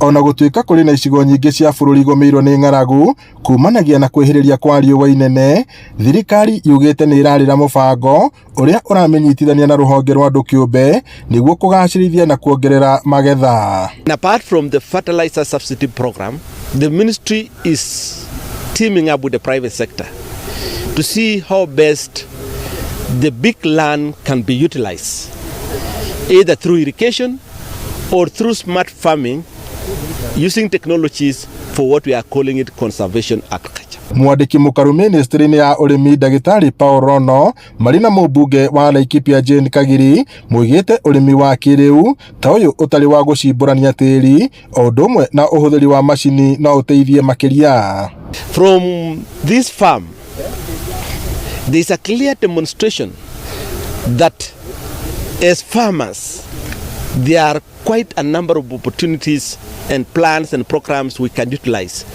Ona gũtuĩka kũrĩ na icigo nyingĩ cia bũrũri igũmĩirwo nĩ ng'aragu kumanagia na kwĩhĩrĩria kwa riũa inene, thirikari yugĩte nĩ ĩrarĩra mũbango ũrĩa ũramĩnyitithania na rũhonge rwa andũ kĩũmbe nĩguo kũgacĩrithia na kuongerera magetha. And apart from the fertilizer subsidy program, the ministry is teaming up with the private sector to see how best the big land can be utilized, either through irrigation or through smart farming, using technologies for what we are calling it conservation agriculture. Mwandĩki mũkaru ministry-inĩ ya ũrĩmi, Ndagĩtarĩ Paul Rono, marĩ na mũmbunge wa Laikipia Jane Kagiri, moigĩte ũrĩmi wa kĩrĩu ta ũyũ ũtarĩ wa gũcimbũrania tĩri o ũndũ ũmwe na ũhũthĩri wa macini no ũteithie makĩria. From this farm, there is a clear demonstration that as farmers, there are quite a number of opportunities and plans and programs we can utilize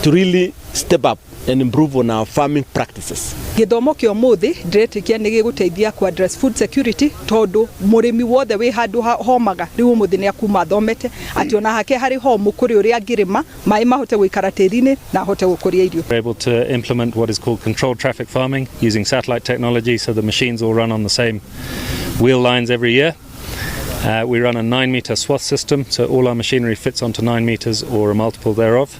to really step up and improve on our farming practices. Gĩthomo kĩa ũmũthĩ ndĩretĩkia nĩ gĩgũteithia ku address food security, tondũ mũrĩmi wothe wĩ handũ homaga rĩu ũmũthĩ nĩ akuma athomete atĩ ona hake harĩ homũ kũrĩ ũrĩa angĩrĩma maĩ mahote gũikara tĩri-inĩ na ahote gũkũria irio. We're able to implement what is called controlled traffic farming using satellite technology, so the machines all run on the same wheel lines every year. We run a 9-meter swath system, so all our machinery fits onto 9 meters or a multiple thereof.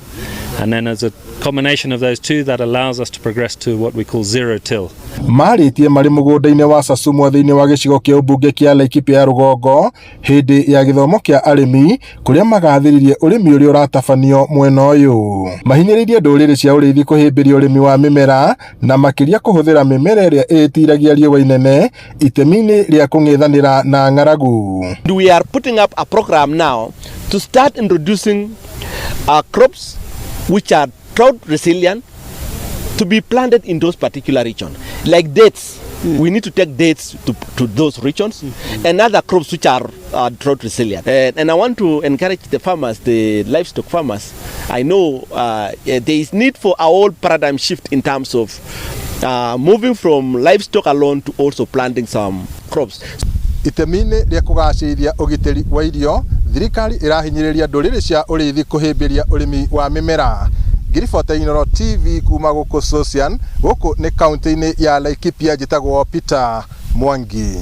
And then, as a combination of those two, that allows us to progress to what we call zero till. Marĩtie marĩ mũgũnda-inĩ wa Sasumwa thĩinĩ wa gĩcigo kĩa ũmbunge kĩa Laikipia ya rũgongo hĩndĩ ya gĩthomo kĩa arĩmi, kũrĩa magathĩrĩirie ũrĩmi ũrĩa ũratabanio mwena ũyũ. Mahinyĩrĩirie ndũrĩrĩ cia ũrĩithi kũhĩmbĩria ũrĩmi wa mĩmera na makĩria kũhũthĩra mĩmera ĩrĩa ĩtiragia riũa inene itemi-inĩ rĩa kũng'ethanĩra na ng'aragu. We are putting up a program now to start introducing crops which are drought resilient to be planted in those particular regions, like dates. We need to take dates to those regions and other crops which are drought resilient. And I want to encourage the farmers, the livestock farmers. I know there is need for a whole paradigm shift in terms of moving from livestock alone to also planting some crops. Itemi-inĩ rĩa kũgacĩrithia ũgitĩri wa irio, thirikari ĩrahinyĩrĩria ndũrĩrĩ cia ũrĩithi kũhĩmbĩria ũrĩmi wa mĩmera. Ngĩribota Inooro TV kuma gũkũ Sosian, gũkũ nĩ kaunti-inĩ ya Laikipia, njĩtagwo Peter Mwangi.